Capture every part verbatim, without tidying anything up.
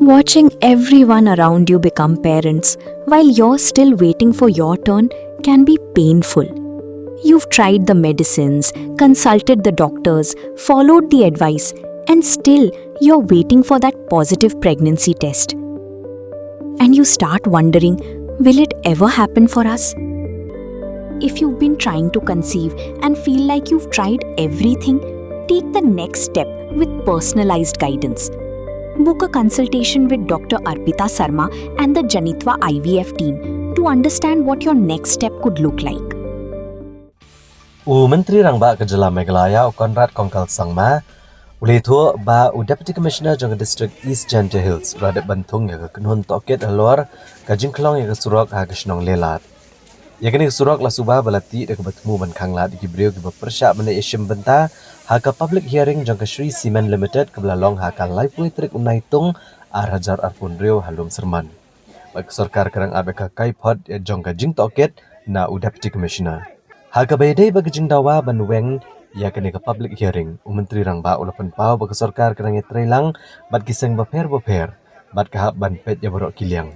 Watching everyone around you become parents while you're still waiting for your turn can be painful. You've tried the medicines, consulted the doctors, followed the advice, and still you're waiting for that positive pregnancy test. And you start wondering, will it ever happen for us? If you've been trying to conceive and feel like you've tried everything, take the next step with personalized guidance. Book a consultation with Doctor Arpita Sarma and the Janitva I V F team to understand what your next step could look like. U Myntri Rangbah ka Jylla Meghalaya, u Conrad Kongkal Sangma, u la ïathuh ba u Deputy Commissioner jong ka District East Jaintia Hills u la dep ban thung ïa ka kynhun tohkit halor ka jingkhlong ïa ka surok ha ka shnong Lelat. Ïa kane ka surok la suba ba la tih da kaba thmu ban khanglad ïa ki briew kiba pyrshah ban leit ïashim bynta ha ka public hearing jong ka Shree Cement Limited kaba la long ha ka laiphew tarik u Naitung ar hajar arphew hynriew ha Lumserman. Bad ka sorkar ka dang ap ïa ka kaiphod jong ka jingtohkit na u Deputy Commissioner. Ha kaba ïadei bad ka jingdawa ban weng ïa kane ka public hearing, u Myntri Rangbah u la pynpaw ba ka sorkar ka dang ïatreilang bad ki seng bapher bapher bad ka hap ban peit ïa baroh ki liang.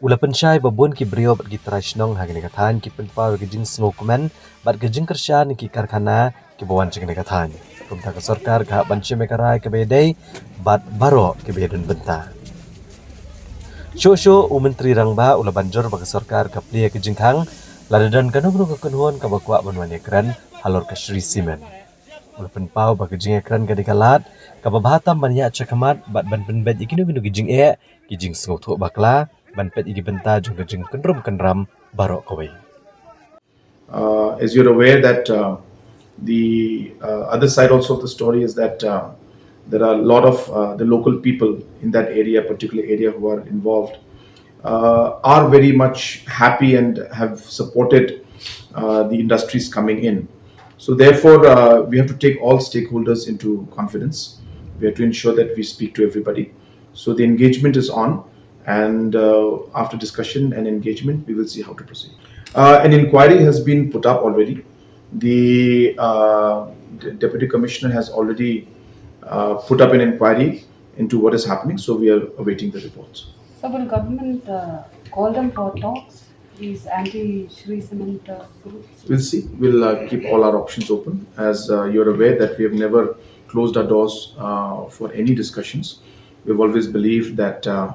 U la pynshai ba bun ki briew bad ki trai shnong ha kane ka thaiñ ki pynpaw ïa ka jingsngewkmen bad ka jingkyrshan ïa ki karkhana kiba wan sha kane ka thaiñ. Kumta ka sorkar ka hap ban shim ïa ka rai kaba ïadei bad baroh kiba ïadon bynta. Shuh shuh u Myntri Rangbah u la ban jur ba ka sorkar ka plie ka jingkhang lada don kano kano ka kynhun kaba kwah ban wan ïakren halor ka Shree Cement. U la pynpaw ba ka jingïakren ka dei ka lad kaba bha tam ban ïaid shakhmat bad ban pynbeit ïa kino kino ki jingeh, ki jingsngewthuh bakla, ban peit ïa ki bynta jong ka jingkynrum kynram baroh kawei. Uh, as you're aware that uh, the uh, other side also of the story is that uh, there are a lot of uh, the local people in that area, particular area, who are involved, uh, are very much happy and have supported uh, the industries coming in. So therefore, uh, we have to take all stakeholders into confidence. We have to ensure that we speak to everybody. So the engagement is on, and uh, after discussion and engagement, we will see how to proceed. Uh, an inquiry has been put up already. The, uh, the deputy commissioner has already uh, put up an inquiry into what is happening. So we are awaiting the reports. So will government uh, call them for talks, these anti-Shree Cement uh, groups? We'll see. We'll uh, keep all our options open. As uh, you're aware that we have never closed our doors uh, for any discussions. We've always believed that uh,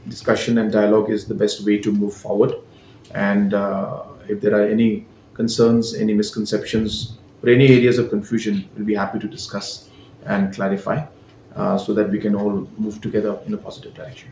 discussion and dialogue is the best way to move forward. And uh, if there are any concerns, any misconceptions, or any areas of confusion, we'll be happy to discuss and clarify uh, so that we can all move together in a positive direction.